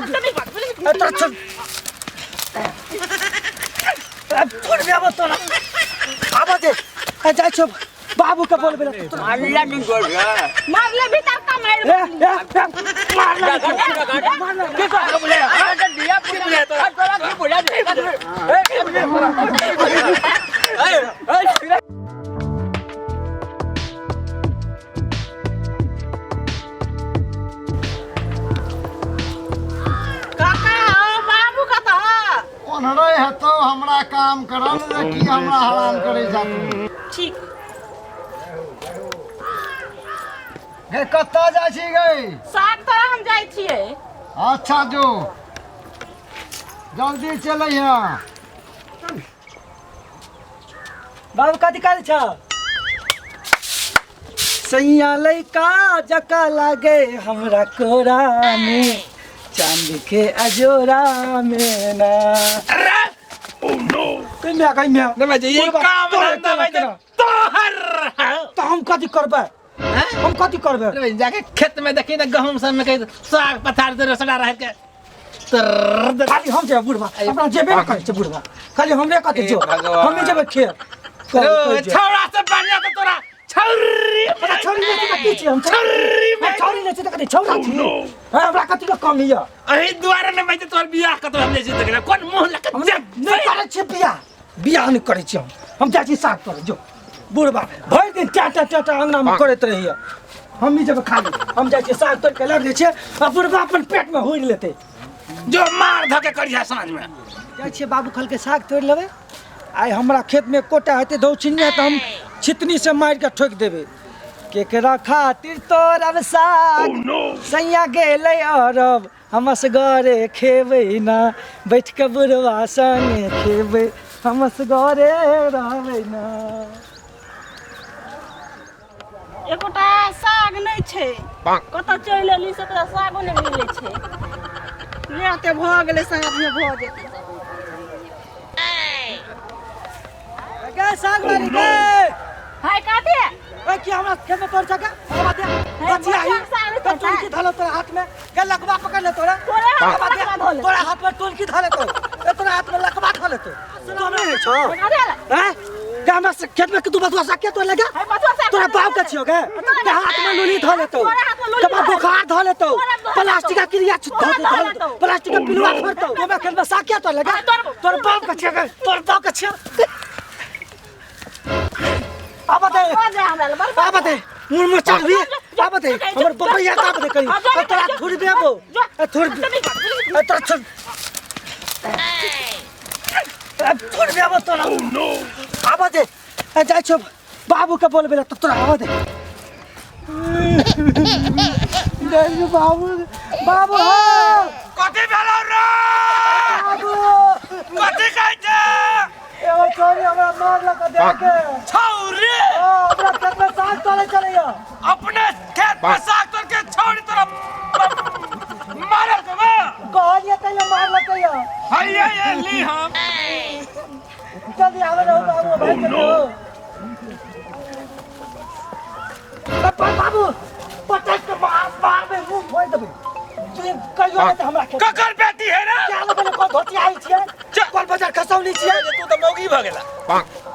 तोरा छोड़ छोड़ बे आबो तोरा आबो दे ए जाइ छौ बाबू के बोलबे ला तोरा मारला नहीं गोल रे मारले भीतर का मार ए ए ए, मारला मारला के को बोले अरे दिया पूरी बोले तोरा तोरा की बोला दे ए ए काका ओ बाबू कतऽ ओन्हरे हेतौ हमरा काम करल ने की हमरा हरान करै छा तू ठीक गे कतऽ जाइ छी गे साग तोरा हम जाइ छियै अच्छा जो जल्दी चलै यहाँ बाबू कथी करै छ सैया लैका जका लागे हमरा कोरा में चांद के अजोरा में ना कहीं म्या कहीं म्या नहीं भाई ये काम धंधा भाई तोहर तो हम कथी करबै हम कथी करबै अरे भाई जाके खेत में देखी ना गहूम सब में कहीं साग पथार से रसड़ा रह के तर खाली हम जेबै बुढ़बा अपना जेबे ने करै छै बुढ़बा खाली हमरे कथी जो हे भगवान। हमे जेबै खेत छौड़ा से बढ़िया तो तोरा छौरी हमरा छौरी नहि छै तऽ की छी हम छौरी हम छौरी नहि छै तऽ कथी छौड़ा छी हँ, हमरा कथी के कमी यऽ अही दुआरे ने भाई तोहर बियाह कतौ हम जाइ छी देखले कोन मुंह लके हम नहि करै छियै बियाह बियाह नहि करै छियै हम हम जाइ छी साग तोड़ै जो बुढ़बा भरि दिन टा टा टा टा अङ्गनामे करैत रहैए हम ई जेबै खाली हम जाइ छियै साग तोड़ि कऽ लाबि दै छियै आ बुढ़बा अपन पेटमे हुरि लेतै जो मार धके करिया साँझ में जाइ छियै बाबू खलके साग तोड़ि लेबै आइ हमरा खेतमे एकोटा हेतै दौछिनिया तऽ हम छितनीसँ मारि कऽ ठोकि देबै केकरा खातिर तोड़ब साग सैया गेलै अरब हम असगरे खेबै ना बैठ कऽ बुढ़वा संगे खेबै हम असगरे रहबै ना एकोटा साग नहि छै कतऽ चलि एली से तऽ सागो नहि मिलै छै ले ते भऽ गेलै साँझमे भऽ जेतै गे साग वाली गे हाय काते ओए की हमरा खेत में तोड़ सका बाबा दे बचिया ही बचिया तो टोलकी धलो तोरा हाथ में गे लकवा पकड़ ले तोरा तोरे हाथ बाबा में दे, लकवा धऽ ले। तोरा हाथ में टोलकी धले तो ए तोरा हाथ में लकवा धले तो तो नहीं है छो हैं गे हमरा से खेत में तू बतुआ साग के तोड़ लगा हाय बतुआ साग तोरा बाप के छियो गे के हाथ में लुली धले तो तोरा हाथ में लुली के धऽ बुखार धले तो तोरा धऽ लेतौ। प्लास्टिक का क्रिया तोरा धऽ धऽ धऽ लेतौ। प्लास्टिक का पिलुआ फरतो हमरा खेत में साग के तोड़ लगा हाँ, तोर- तोर बाप के छियो गे तोर बाप के छियो आब दे आब दे मुर मुर चल भी आब दे हमर बपैया का आब दे करी आ तोरा थोड़ी देबो आ थोड़ी आ तोरा छोड़ आ थोड़ी देबो तोरा आब दे आ जाइ छौ बाबू के बोलबे ला तब तोरा आब दे जाइ छौ बाबू बाबू हो कथी भेलौ रे बाबू कथी कहै छै एगो छोरी हमरा मारलक दे के छौरी ओ हमरा खेत में साग तोड़े चलैया अपने खेत में साग तोड़ के छौरी तोरा मारल के बा कहलिए तैयो मारलक या हैया ये ली हम जल्दी आवे रहो बाबू भाई चलो बाबू पटक के मार मार में मुंह फोड़ देबै तू कहियो नहि तऽ हमरा खेत ककर बेटी है ना क्या लगल कोन धोती आयल छियै कोन बाजार खसौली छियै तू तो मौगी भ गेला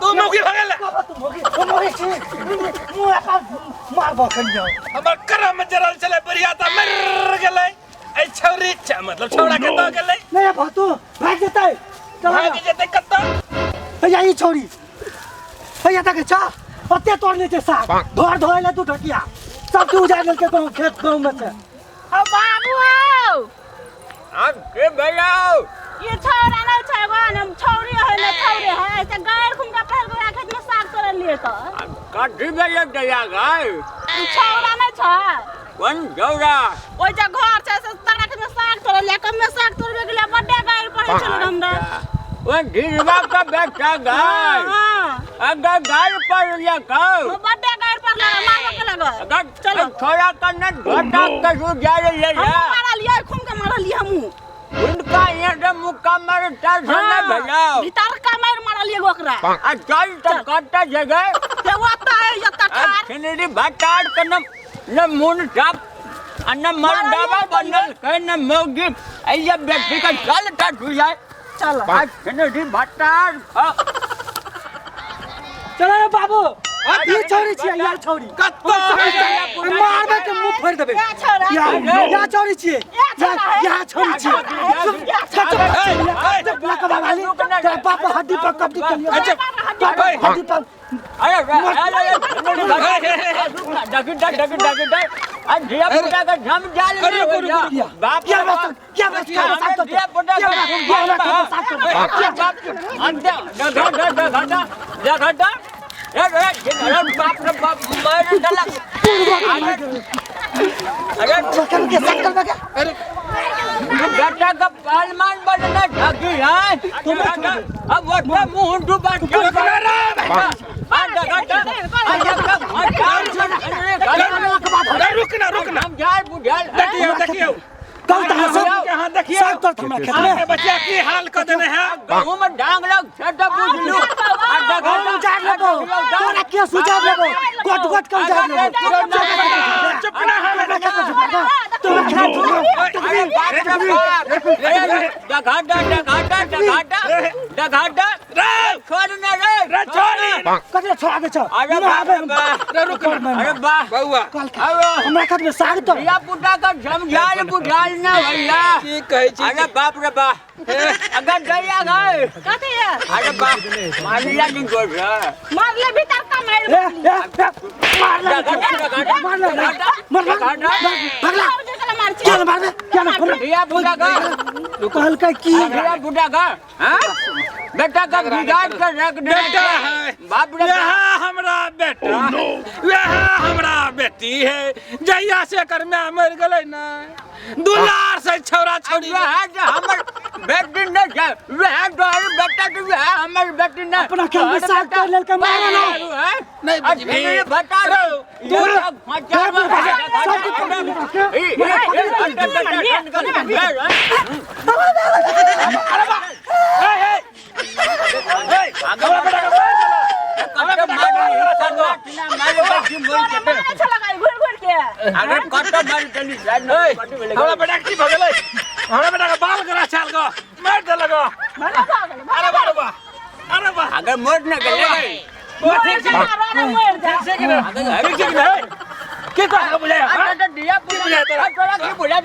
तू मौगी भ गेला बाबा तू मोगी तू मोगी छी मुंह अपन मार बखन जाओ हमर करम में जरल छले बढ़िया त मर गेलै ऐ छौरी मतलब छौड़ा के द गेलै नहीं भातू भाग जेतै चल भागि जेतै कतऽ भैया ई छौरी भैया तक छा ओते तोड़ने छै साग घर धोए ले दू ढकिया सब के उजाड़ लेलकै गाँव खेत गाँव में से हौ बाबू हौ आब के भेलौ ये छौड़ा नहि छै एगो ने छौरी है ने छौरी है से गायर खुम का पहल गोरा खेत में साग तोड़ल लिए तो कथी भेलौ दया गाय ई छौड़ा नहि छै कोन छौड़ा ओइ जे घर छै से तोरा खेत में साग तोड़ल लिए कम में साग तोड़बे गेलै बड्डे गायर पड़ै छलै हमरा ओ ढिलवा का बेटा गाय हाँ अगर गाय पर लिया कौ बड्डे गायर पर लगा मारबो के लगल अगर चलो। छोड़ा का न घटा कसू जा ले हमहूँ मारलियै खून के मारलियै हमहूँ उनका यहाँ से मुक्का मारे चार सौ नहीं भेलौ भीतर का मार मारलियै ओकरा आ चल तो कट्टा जगह ते ओतऽ है एतऽ आ ठाढ़ छिनरी भटार के न न मुन साफ आ न मर्दावा बनल के न मौगी ऐ बेटी का चल टट जाए। चल आ छनरी भट्टार चलो रे बाबू, ई छौरी छियै, यार छौरी कत्तो मारबे के मुंह फोड़ देबे। ए छौरा या छौरी छियै, या छौरी छियै। तेरा बाप हड्डी पर कब्जी के लिए। अच्छा बाप हड्डी पर। अरे अरे डग डग डग डग डग आ धिया पुता का झम जाल अरे रुको, रुको, रुको। बाप क्या बात, क्या बात, क्या बात, धिया पुता का बाप अंत डग डग डग डग डग अरे बाप रे बाप मार डलक। अरे के साथ करबे के अरे बेटा का पहलवान बनना ठगी है अब वो मुंह डूबा रुक ना रुक ना, देखियो देखियो कल त सब यहाँ देखियो साग तोड़ हमरा खेत में। बच्चा की हाल कर देने है। गहूं में डांग लग छटा बुझ लू उजाड़ लेबो तोरा, के सुझाव लेबो, गोट गोट के उजाड़ लेबो। चुप ना है तोरा खेत अरे बाप रे बाप, डघाटा डघाटा डघाटा डघाटा छोड़ ना रे रे छोड़ी कते छोड़ा दे छ। अरे बाप रे बाप, रे रुक अरे वाह बउआ कल हमरा खेत में साग तोड़। धिया पुता का झमझाल बुझाल ना भैया की कहै छी? अरे बाप रे बाप, अगर दैया गए कथी है? अरे बाप मारिया नहीं गोर रे मारले भीतर का मार ए ए मार ले मार ले मार ले भगला मार छी क्या ना मारबे, क्या ना हमरा धिया पुता का कहलकै की धिया पुता का हां बेटा का बिगाड़ कर रख दे। बेटा है बाप रे यह हमरा बेटा, यह हमरा बेटी है। जहिया से एकर माय मरि गेलै ने, दुलार से छौरा छौरी वह जे हमर बेटी ने छै वह तोहर बेटा के वह हमर बेटी ने अपना खेत में साग तोड़ लेलकै, मारो ना। नहीं बुझबही। बता मारे छला गाय घुर घुर के। अरे कत मार चली हमरा बेटा के की भऽ गेलै? हमरा बेटा के बाल गरा छाल गो मारि देलक गो। मारे भऽ गेलै। अरे वाह वाह, अरे वाह, अगर मोर न गेलै ओ ठीक छै, अरे मर जा। ठीक छै कि नहि? ठीक छै कि नहि? की कहऽ बुझाय? अरे दिया बुझाय तोरा? तोरा की बुझाय?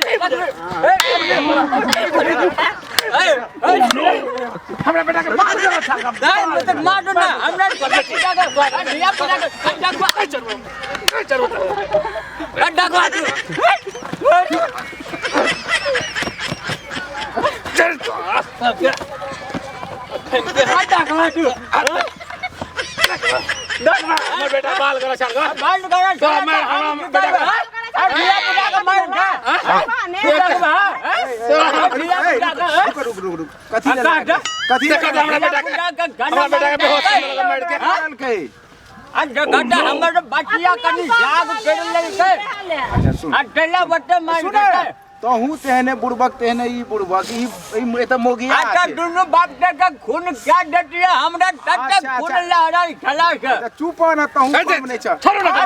हमरा बेटा के बाल गरा छाल गो। नहीं मतलब मार दो ना हमरा पुता के दिया पुता के डगवा चलो डगवा चल डगवा हमर बेटा बाल गरा छाल गो। बाल गरा तोरा मार हमरा बेटा के। दिया पुता के मार दे दिया पुता रुक रुक रुक रुक, कथी ले कथी देखा दे हमरा बेटा के, हमरा बेटा के बेहोश कर देलक मारि के। के आ जगटा हमर बचिया कनी जाग कर लेलकै। अच्छा सुन आ टेला बट्टे मार सुन देतै। तोहू तेहने बुड़बक तेहने ई बुड़बक ई ई एतऽ मोगिया अच्छा छै। दुनू बाप के खून क्या देतिए हमरा तक अच्छा, खून अच्छा। लहराई छला के। अच्छा, चुप न तोहू ऐसे, कम नहीं छ। छोड़ो ना देखिए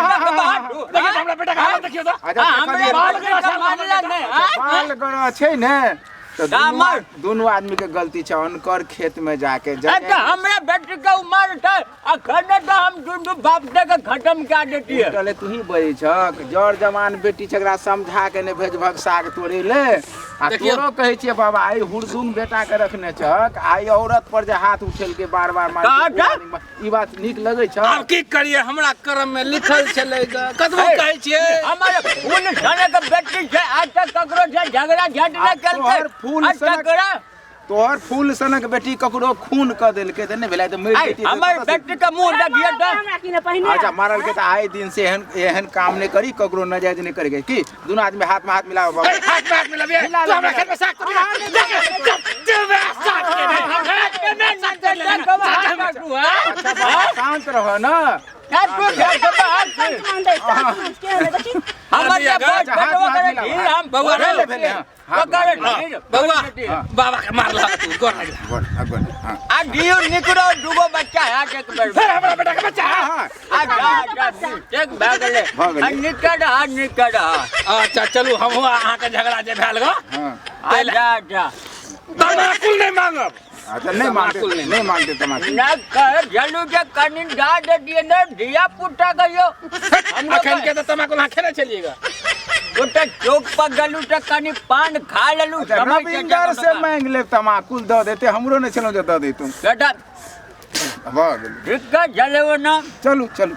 देखिए हमरा बेटा के हालत देखियो तो। अच्छा हमरा देखलियै, बाल के मारला नहीं। बाल गरह छै ने तऽ दामर। दुनू आदमी के गलती छै। हुनकर खेत में जाके अच्छा हमरा बेटी के उमर छै अखन तऽ हम दुनू बाप के खत्म कए देतिए। चले तू ही बजै छक, जर जवान बेटी छै एकरा समझा के नहि भेजबक साग तोड़े ले। आ देखियौ। तोरो कहै छियै बाबा आई हुरदुम बेटा के रखने छक, आई औरत पर जे हाथ उठेल के बार बार मार का- ई बात नीक लगै छ? आब की करिए, हमरा कर्म में लिखल छलै ग। कतबो कहै छियै हमर फूल सनक बेटी छै आज तक ककरो से झगड़ा झट आ नहि केलकै। तोहर फूल आज सनक- तकरा तोहर फूल सनक बेटी ककरो खून क देलकै तऽ नहि भेलै तऽ मरि आइ जेती तऽ हमर कतऽ से- बेटी के मुंह देखिए तऽ हमरा की ने पहिने। अच्छा मारल के तऽ आइ दिन से एहन एहन काम नहि करी, ककरो नजायज नहि करी की दुनू आदमी हाथ में हाथ मिलाओ बाबा। हाथ में हाथ मिलाबिए। मिला तू ले, हमरा मिला खेत में साग तोड़ी देख, देबे साग के नहीं। में साग तोड़ लेलक। अच्छा बाबा, शांत रह ना। पंच मान दे, सात मान के हले देखी। हमर जे अच्छा, बड़ हाथ बटवा हाथ करे मिलाओ, ढील हाथ। हम बौआ, भेले, भेले, हाँ, हाथ पकड़ मिलाओ। ढील बौआ हाँ। बाबा के मारलक तू गोर लगला। गोर, हाँ, गोर, हाँ। आ ढील निकलो दूगो बच्चा है एक बेर फिर हमरा बेटा के बच्चा हाँ, हाँ। आ जा जा एक भए गेलै। भऽ गेलै। आ निकल आ निकल आ। अच्छा चलू, हमहूँ अहाँके झगड़ा जे भेल गो। हाँ। आ जा जा। तमाकुल नहि मांगब। अच्छा, नहीं मांगते। तमाकुल नहीं। नहीं मांगते तमाकुल। ना कह जलू जे कनी दा दे दिए ने धिया पुता कहियो। अखन के तऽ तमाकुल अहाँ खेने छलिएगा। ओते चौक पर गेलू तऽ कनी पान खा लेलू। अच्छा, समय के रविंदर से मांग ले तमाकुल दऽ देते, हमरो नहीं छलहुँ जे दऽ देतू। बेटा भऽ गेलै। ठीक है, जलेबो ना। चलू चलू।